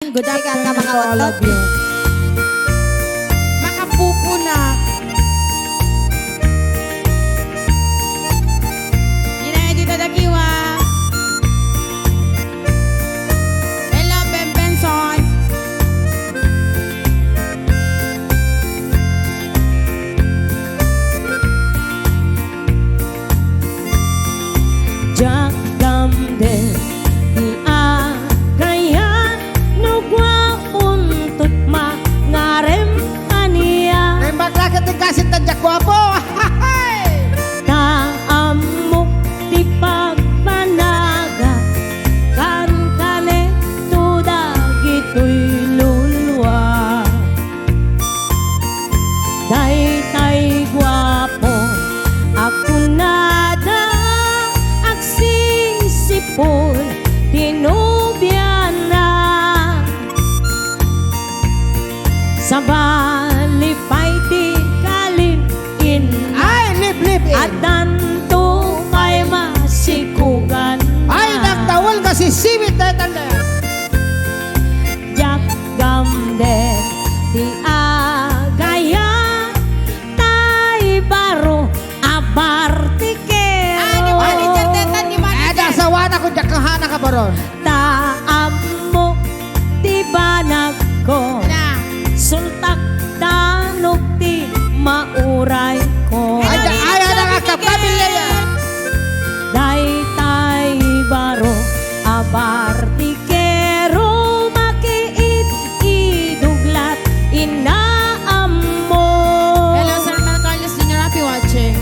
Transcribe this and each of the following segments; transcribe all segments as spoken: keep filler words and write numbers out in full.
Good afternoon to all of you. Makapupuna. Inaya dita dakiwa. Hello, Ben Benson. Diak gamden ti agayan no guaponto ti mangarem kaniak. Naimbag la ket ti kaset ta diak guapo. Ta ammok ti pagbanagak, kankanekto dagitoy luluak. Daytay guapo a kunada, agsisipul ti nobiana. Sabali pay ti kalin inna. Ay, liblib in. Addanto pay masikugan. Ay, nagtaul nga sisiwit daytan na. Diak gamden ti agayan, tay baro a bartikero. Ah, ni manager daytan, ni manager. Eh, di asawana ko, diak kahana ka baron. Ta ammok ti banagko. Na. Sultak danok ti maurayko. Ay, ay, ay, ay, ay, kapamilya yan. Daytay baro a bartikero, makiid-idog la ti naammo. Hello, Sir Mel Carlos Junior, happy watching.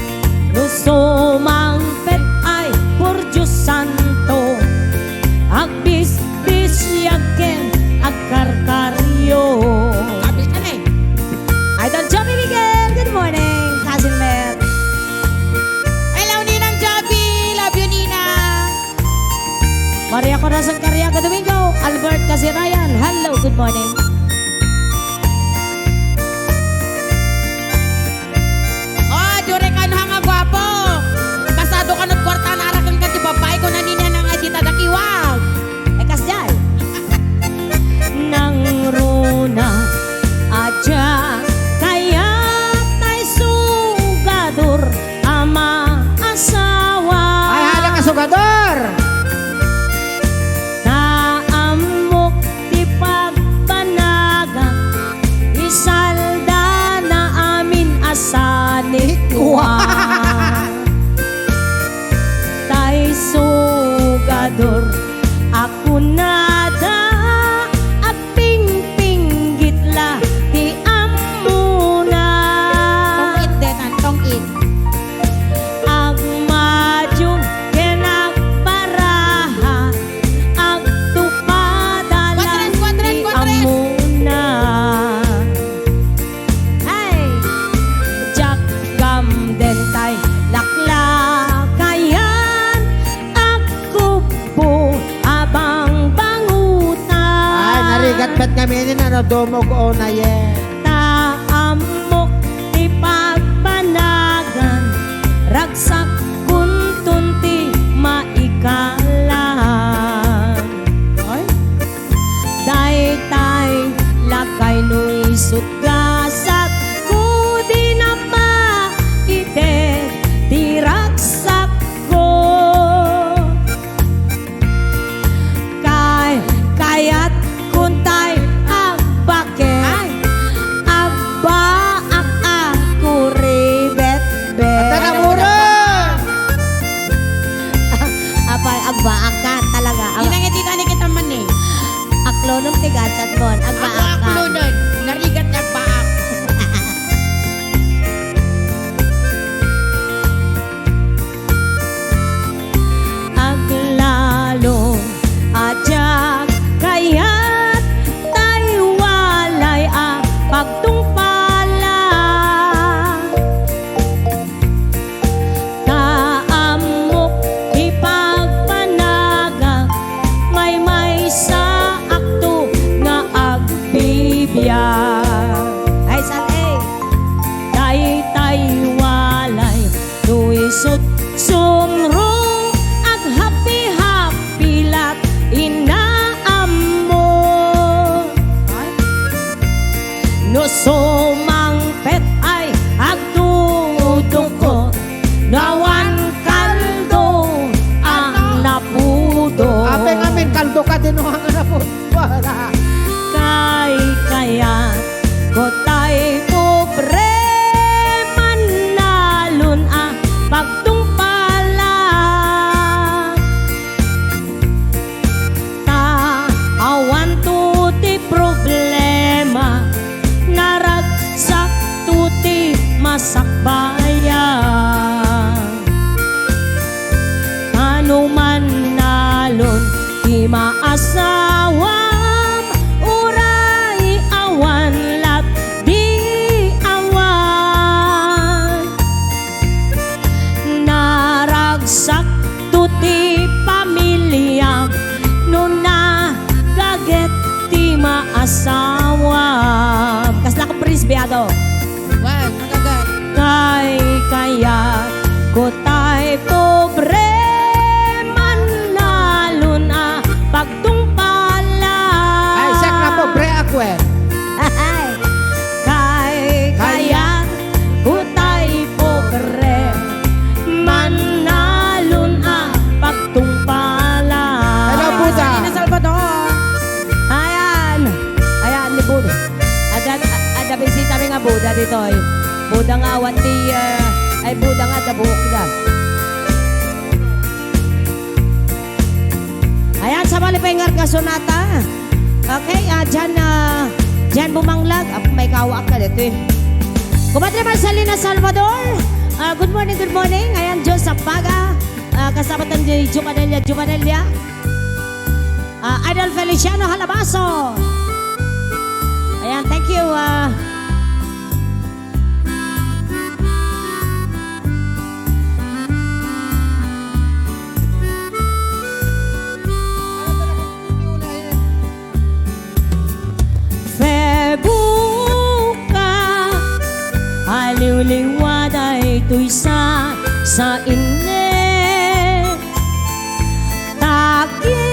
No sumangpet ay, por Dios santo, agbisbisiag ken agkarkaryo. Kapit ka na eh. Idol Joby Miguel, good morning, Cousin Mer. Hello, Ninang Joby. Love you, Ninang. Maria Corazon Carriaga Domingo, Albert Casirayan. Hello, good morning. Oh, Jure, kano nga guapo. Kasado ka nagkwarta na araken ka ti babae ko naninian nga dita dakiwag. Eh, kasdiay. Nangruna, adda kayat tay sugador a maasawa. Ay, hala ka sugador! Ta ammok ti pagbanagak, isaldana amin a sanikua. Tay sugador a kunada, agpingpinggit la ti ammona. Tong-it, detan, tong-it. Agmadium ken agbaraha, agtupada la ti ammona. Ay, diak gamden tay laklakayan, agkubbo a bangbangutan. Ay, narigat met ngamin, ano, dumog o nayen. Ta ammok ti pagbanagan, ragsak kunton ti maikalan. Ay? Daytay lakay no isut gasat ko di napaited ti ragsakko. Kay, kayat kuntay agbaket. Ay. Agbaak a kuribetbet. Ata namura! Apay, agbaak ka talaga. Ag- Inang iti tani kita man eh. Aklonom ti gasat mo. Agbaak ka. Aklonon. Narigat ti agbaak. Aglalo a diak kayat tay walay a pagtungpala. Ta ammok ti pagbanagak, maymaysaakto nga agbibiag. Kaykayatko tay pobre, mannalon a pagtungpalak. Ta awanto ti problema, naragsakto ti masakbayan. Mano mannalon ti maasawam, uray awan lat di awan. Naragsakto ti pamiliam no nagaget ti maasawam. Kasla ka, Prince Biado? Wen, nagaget. Kaykayatko tay pobre, mannalon a pagtungpalak. Ay, siak nga pobre, akwen. Kaykayatko tay pobre, mannalon a pagtungpalak. Hello, Buda. Salina Salvador. Ayan. Ayan, ni Buda. Adda, adda bisita mi nga Buda ditoy. Buda nga awan ti, eh, ay, Buda nga adda buokda. Ayan, sabali pay nga sonata. Okay, ah, diyan, ah, diyan bumanglag. Ah, may kawaak na dito eh. Kumadre Marcelina Salvador, ah, good morning, good morning. Ayan, Dios Sapaga. Ah, kasama tan ni Juvanelia, Juvanelia. Ah, Idol Feliciano Halabaso. Ayan, thank you, ah. Feboka, aliwliwa daytoy sa, sa inne. Takina,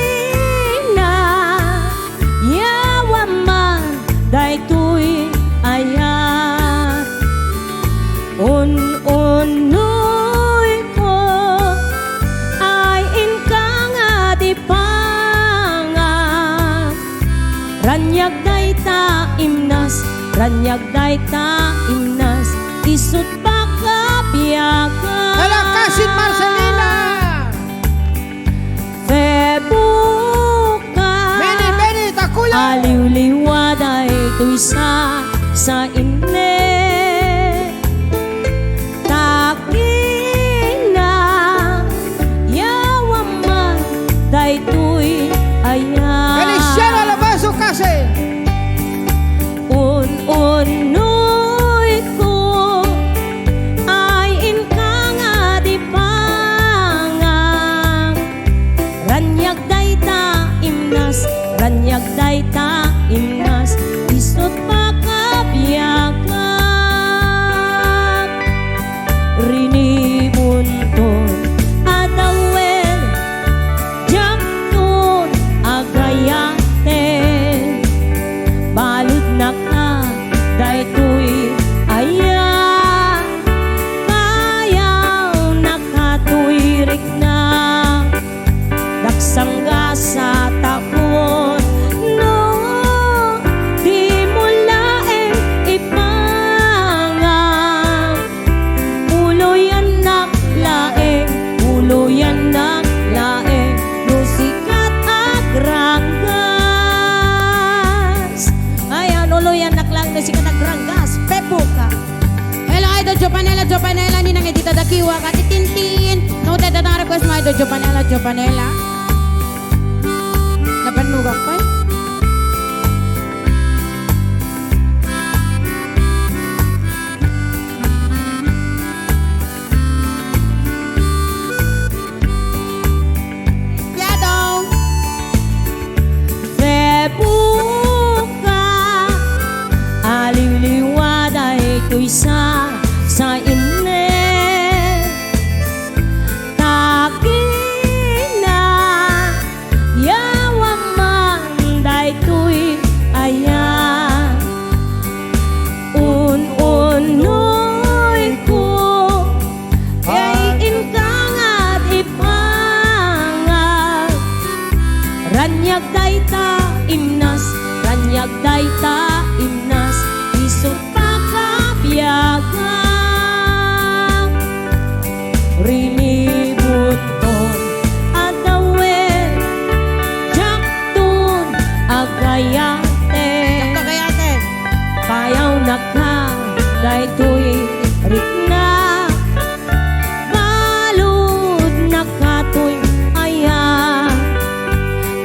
yawan man daytoy aya. Un-unoy ko ay inka nga di panga. Raniag dayta imnas, raniag dayta imnas, isut' pakabiagan. Hello, Kasin Marcelina! Feboka. Beni, Beni, Takuya. Aliwliwa daytoy sa, sa inne. Takina, yawan man daytoy aya. Feliciano Labaso, Kasin. Un-unoy ko ay inka nga di panga. Raniag dayta imnas, raniag dayta imnas, isut' pakabiagak. Rinibunton a tawen, diakton agayaten. Baludnak a daytoy aya, kayawnak a tuyriknak. Daksanggas a tapno, dimo laeng ipanga. Uloyannak laeng, uloyannak laeng, no sika ti agranggas. Ayan, uloyannak laeng no sika ti agranggas. Feboka. Hello, Idol Jopanela, Jopanela, ninang Edita Dakiwa, Kati Tintin. No, dayta nga request mo, Idol Jopanela, Jopanela. Nabannogak pay. Yadaw. Feboka, aliwliwa daytoy sa, sa inne. Takina, Ka daytoy rikna, baludna katoy aya,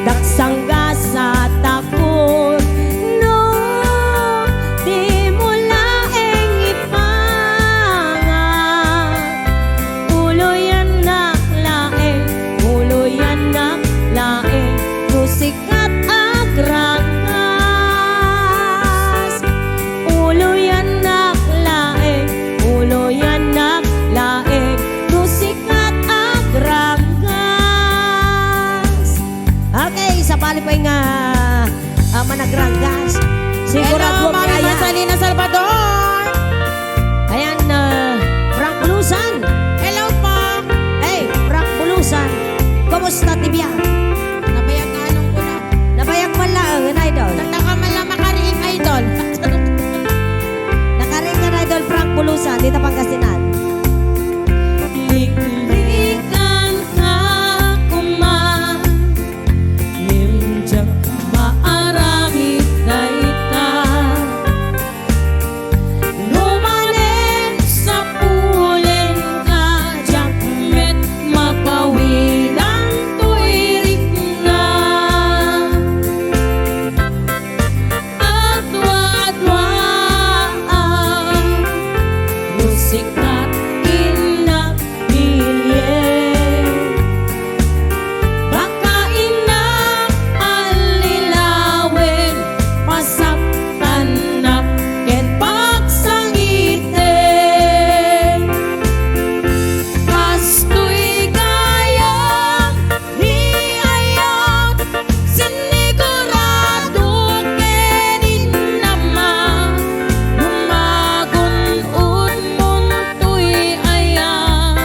daksanggas a takot, no dimo laeng ipangan. Uloyannak laeng, uloyannak laeng, no sika ket agranggas. Uloyannak laeng, uloyannak laeng, no sika ket agranggas. Okay, sabali pay nga, ah, managranggas. Sigurado. Hello, Mami kaya. Marcelina Salvador. Ayan, ah, Frank Bulusan. Hello po. Hey, Frank Bulusan. Kumusta ti biag? Nabayag nga anong kuna. Nabayag man laeng, idol. Nagtaka man lang makariing, idol. Nakariing nga, idol, Frank Bulusan, dita Pangasinan. Liklikan ka koma, ngem diak maaramid dayta. No manen sapulenka, diak met mapawilan toy rikna. Adua-dua a, no sika ket innak pilien. Baka innak allilawen, pasaktannak ken pagsangiten. Kastoy gayam ni ayat, sinigurado ken innama, no magun-odmon toy ayat,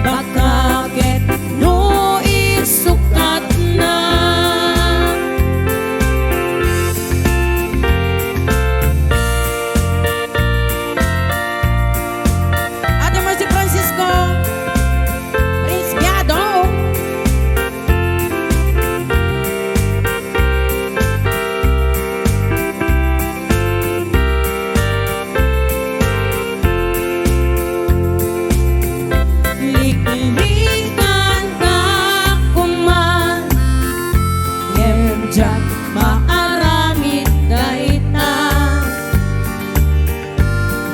baka ket no isukatna. Ate Mercy Francisco, Prince Biado. Liklikan ka koma, ngem diak maaramid dayta.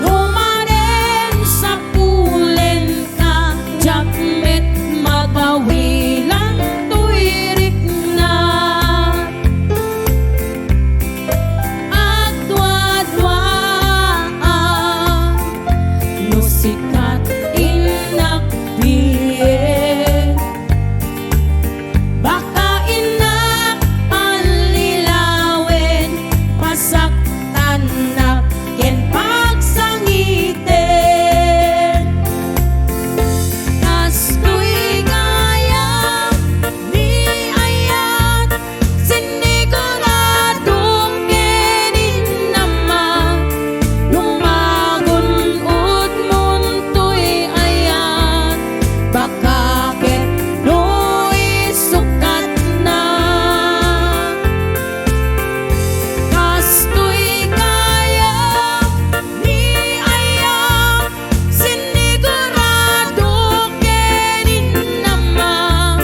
No manen sapulenka, diak met mapawilan toy rikna. Adua-dua a, no sika ket innak pilien. Baka innak allilawen, pasaktannak ken pagsangiten. Kastoy gayam ni ayat, sinigurado ken innama, no magun-odmon toy ayat, baka ket no isukatna. Kastoy gayam ni ayat, sinigurado ken innama,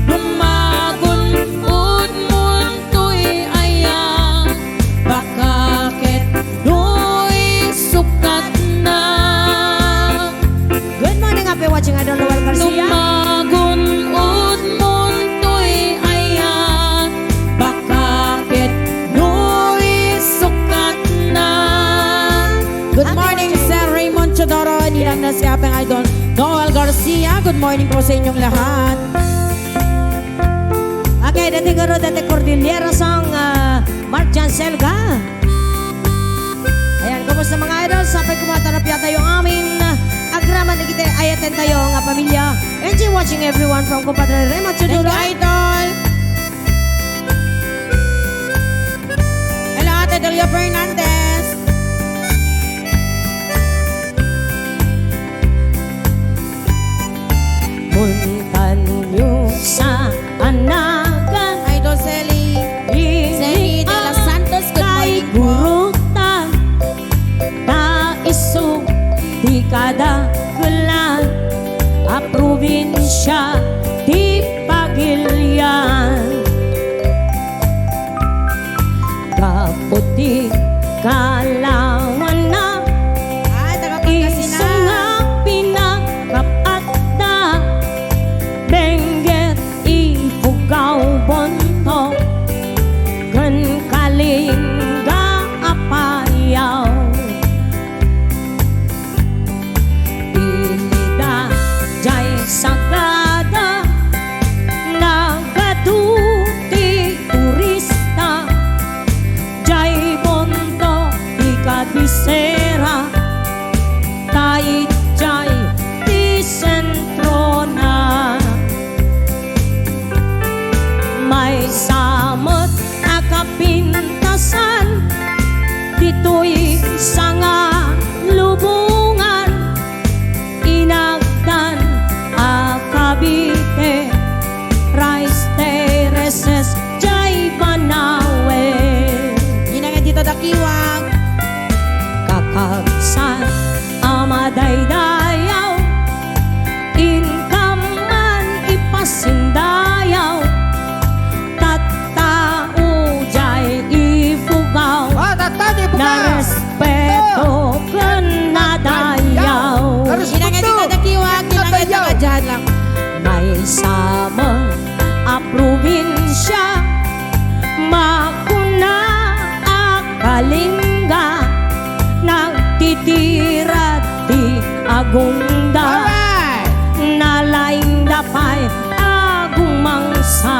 no magun-odmon toy ayat, baka ket no isukatna. Good morning, happy watching, Idol Noel Garcia. No magun-odmon toy ayat, baka ket no isukatna. Good morning, Sir Raymond Teodoro. Ninang na si Apeng Idol Noel Garcia. Good morning po sa inyong lahat. Okay, dati garo, dati Cordillera song, ah, Mark Jan Selga. Ayan, kumusta, mga idol? Sapay kumata na piyatayo amin. Agraman na kita, ayaten tayo nga pamilya. N J watching everyone from Compadre Rema Teodoro. Thank you, idol. Hello, Ate Delia Fernandez. Puntan yo sa anagan. Idol Selly. Selly de los Santos, good morning po. Kay gurutan. ti kalawanna. Ay, taga Pangasinan. Isu nga pinakap-atda, Benguet, Ifugao, Bonto, ken Kalinga a Payaw. Ida jay Sagada, nagadu ti turista, jay Bonto ti kabisera, ta idiay ti sentrona. Maysa met a kapintasan ditoy sanga lubongan, inagdan a Cavite, rice terraces jay Banawe. Inangan dita dakiwak. Kakabsat a madaydayaw, inka man ipasindayaw, tattao jay Ifugao. Ah, tattao jay Ifugao. Narespeto ken nadayaw. Narespeto. Inangan dita dakiwak, inangan dita dayaw. Maysa met a probinsia, makuna a Kalinga, nagtitira ti agongda. Alright. Nalaingda pay a gumangsa.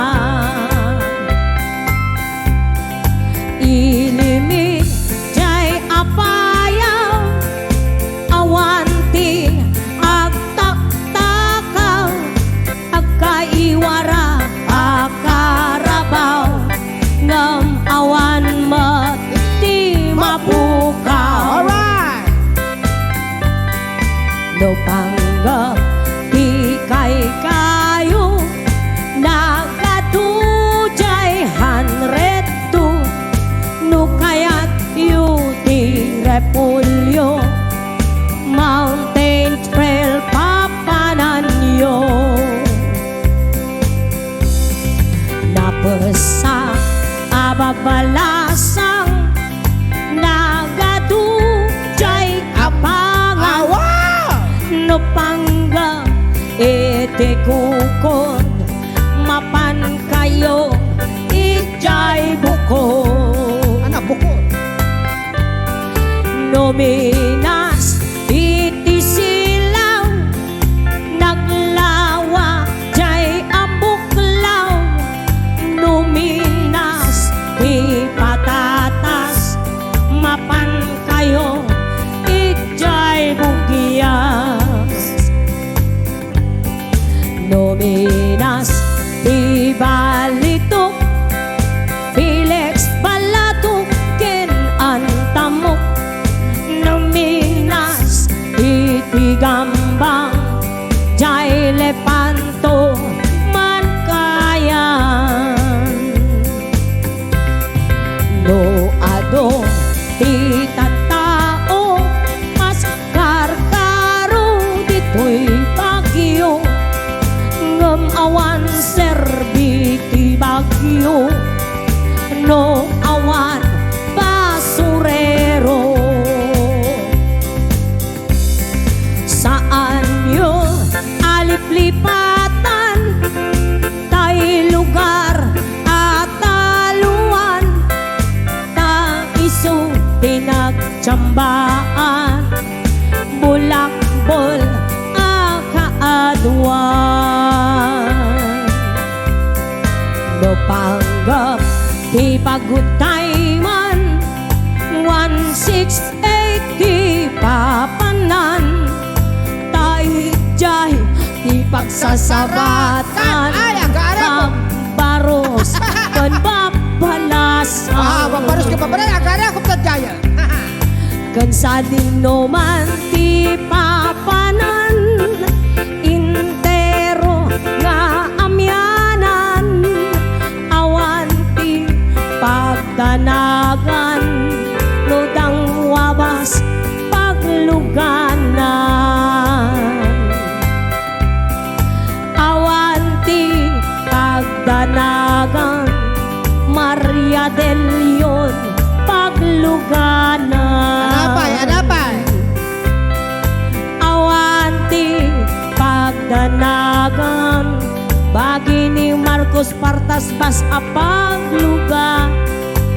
Ilimit jay a Payaw, awan ti agtaktakaw, agkaiwara a karabaw, ngem awan met ti mapukaw. Alright. No panggep ti kaykayo, nagadu jay hanretto. No kayatyo ti repolyo, Mountain Trail papananyo. Napesa a babalasang, nagadu jay Kapangan. Awa! No panggep iti kukod, mapankayo idiay bukod. Ana, bukod. No minas iti silaw, naglawa jay a buklaw. No minas ti patatas, mapankayo idiay bugias. No minas ti balitok, Felix, balatok ken antamok. No minas iti gambang, jay lepanto mankayan. No adu ti tattao, mas karkaro ditoy Baguio, ngem awan serbi ti Baguio no awan basurero. Saanyo a liplipatan tay lugar a taloan, ta isu ti nagtsambaan, bulakbol a kaaduan. No panggep ti pagudtayman, one six eight ti papanan, ta idiay ti pagsasabatan. Ay, agara ko. Bambaros ken Bambalas. Ah, Bambaros ken Bambalas, agara ko, tadyayan. Ken sadinoman ti papanan, intero nga amianan, awan ti pagdanagan, no dangwabas pagluganan. Awan ti pagdanagan, Maria del Leon, pag Bas a pagluga.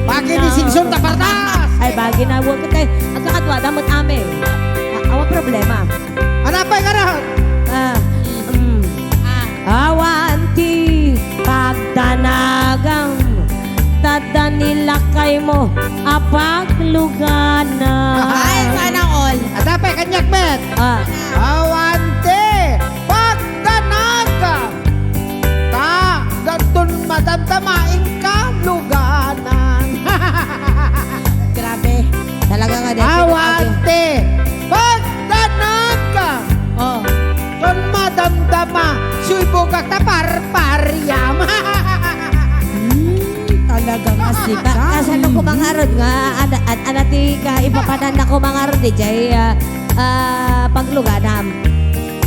Bagi ni Singson ta partas. Ay, bagi na, wag ka, agkakadwa, damot amin. A-, awa problema. Ano pa yung arahan? Ah, mm. Ah. Awan ti pagdanagam, tadda ni lakaymo a paglugana. Ay, sana all. Ada pa, kaniak met. Ah. Awan ti pagdanagam. Ta, gaton madamdama inka luganan. Grabe. Talaga nga, dahil awan ti pagdanagam. Oh. Ton madamdama, suybogak ta parpariam. Hmm, talaga nga si Ka-, kasano ko mangarod nga, ana-, an-, ana ti ka, ipapadan na ko mangarod, di jay, ah, ah, pagluganam.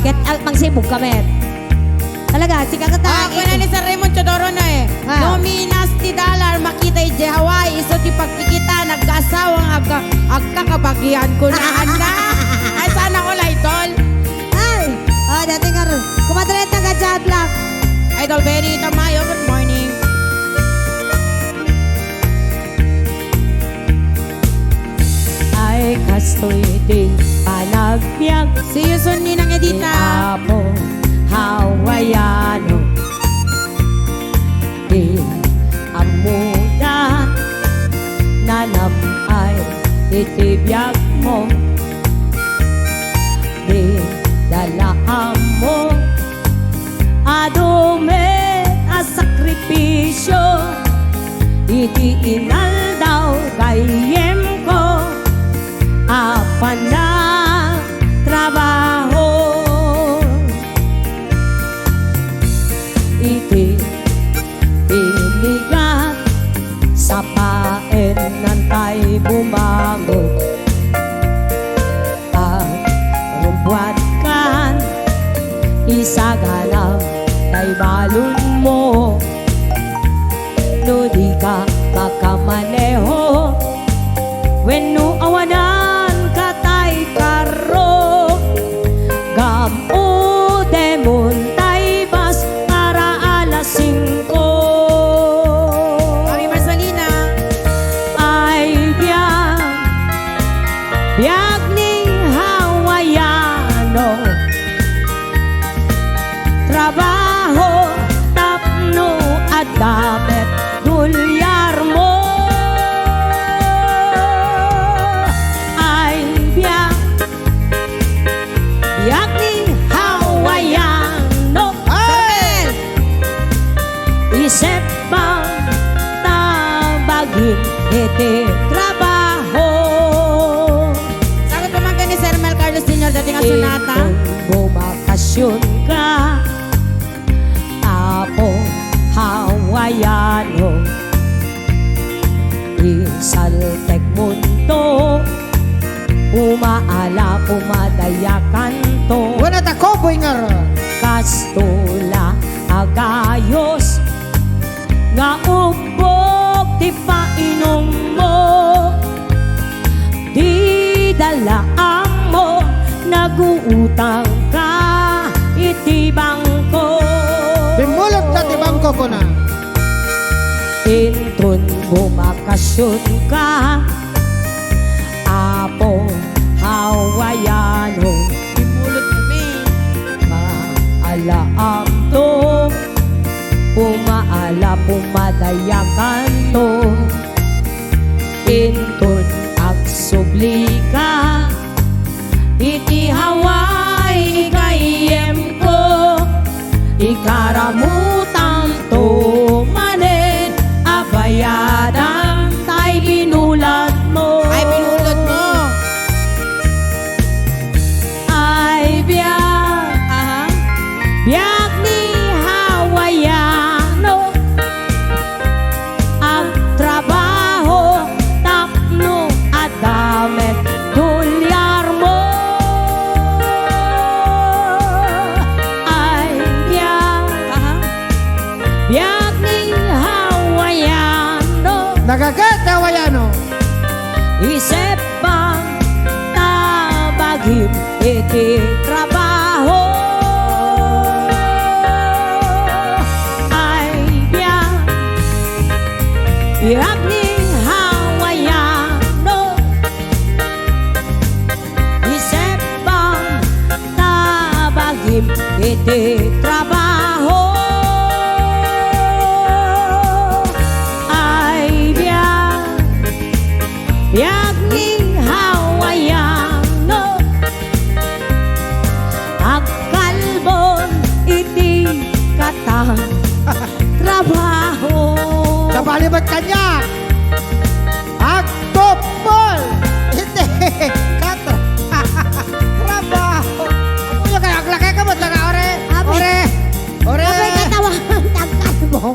Ket, ah, mangsibog ka met. Talaga, sika ka ta-, ah, kuna ni Sir Raymond Teodoro na eh. Ah. No minas ti dollar, makita idiay Hawaii, isu ti pagkikita, nagkaasawa, nga agka-, agkakabagian ko na, Anna. Ay, sana all, idol. Ay, ah, dati nga ron. Kumadre, taga Jablac. Idol Benny Tamayo, good morning. Ay, kastoy ti panagbiag. See you soon, Ninang Edita. Ni Apo Hawaiano. Di ammoda nanam-ay iti biagmo. Di dala ammo. Adu met a sakripisio iti inaldaw gayyemko a panagtrabaho. Iti binigat, sapaennantay bumangon. Agrumbuatkan, isaganam tay balonmo. No dika makamaneho wenno awananka tay karro, gam-odemon tay bas para alas singko. Mami Marcelina. Ay biag, biag ni Hawaiano. Trabaho tapno adda met dolyarmo. Ay biag, biag ni Hawaiano. Ay! Isip man ta bagim iti trabaho. Sabi ko man kay ni Sir Mel Carlos Junior, dati nga sonata. Inton bumakasyonka, Apo Hawaiano, isaltekmonto, pumaala, pumadayakanto. Wala ta cowboy nga ron. Kastoy la a gayos nga ubbog ti painummo. Dida la ammo, naguutangka iti bangko. Bimmulot ka ti bangko, kuna. Inton bumakasyonka, Apo Hawaiano. Bimmulot kami. Maalaamto, pumaala, pumadayakanto. Inton agsublika iti Hawaii gayyemko, ikaramutanto manen a bayadan tay binulotmo. Ay biag, aha, biag ni Hawaiano. Agtrabaho tapno adda met dolyarmo. Ay biag, aha, biag ni Hawaiano. Nagagat Hawaiano. Isip man ta bagim iti trabaho. Ay biag, ti trabaho. Ay biag, biag ni Hawaiano, agkalbon iti katang trabaho. Sabali met kaniak. Agtupol iti katra-, trabaho. Apo, yung kaya, aglakay ka met laga, ore. Abe. Ore. Ore. Abe, katawan, tangkal mo.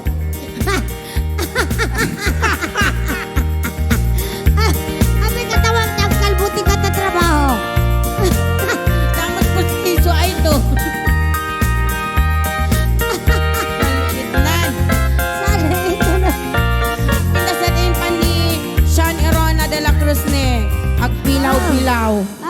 Abe, katawan, tangkal mo, ti katatrabaho. Damat pustiso ay to. Salitan. Salitan. Pintas natin pa ni Sean Erona de la Cruz ni Agpilaw-pilaw.